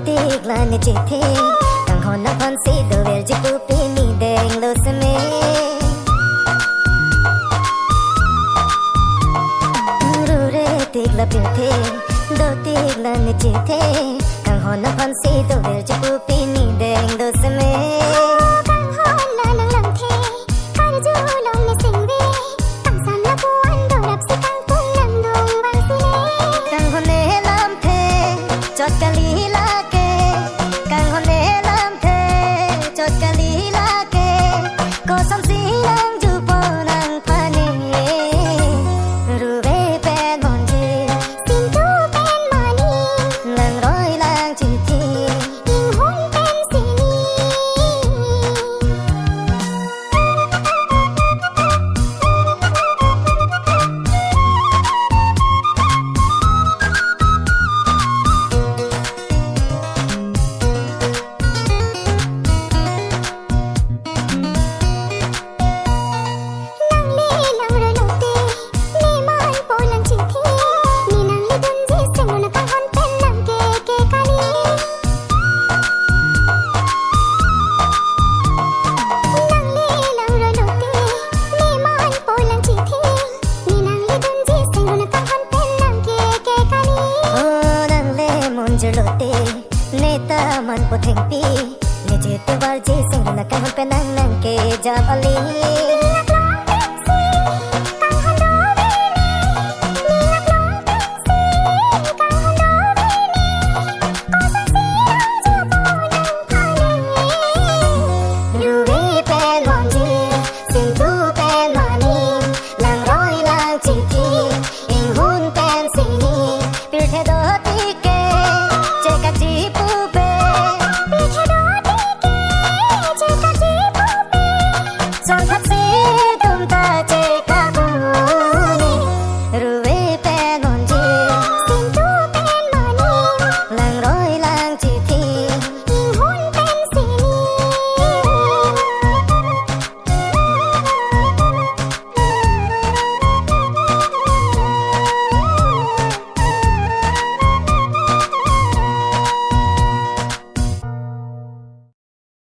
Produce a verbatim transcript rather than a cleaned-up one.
Tik la ne chithi, kanghon aphansi doverji pu pini denglo seme. Rure tik la pirthe, do tik la ne chithi, kanghon aphansi doverji pu pini denglo seme. Kanghon la nang langthe, karju long ne singve, kangsam lapu-an dorapsi kangtung nangdung vangsi ne. Kanghon ne lamthe, chot kali lake, kanghon ne lamthe, chot kali lake, kosonsi nangjupo nangphan ne. Ruve pen Monjir, Sintu pen Manik, langroi lang chithi, Inghun pen Sini. Nangli langroi lote, ne manpo lang chithi, ne nangli dunji senglo na kanghon pen nangkeke kali. Nangli langroi lote, ne manpo lang chithi, ne nangli dunji senglo na kanghon pen nangkeke kali. O nangle Monjir lote, ne ta manpo thengpi, ne je tovarji senglo na kanghon pen nang nangkejap kali. Laklong pensi kanghon dovine, ne laklong pensi kanghon dovine, kosonsi nangjupo nangphan ne. Ruve pen Monjir, Sintu pen Manik, langroi lang chithi, Inghun pen Sini, pirthe do tik ke, chekakji pupe,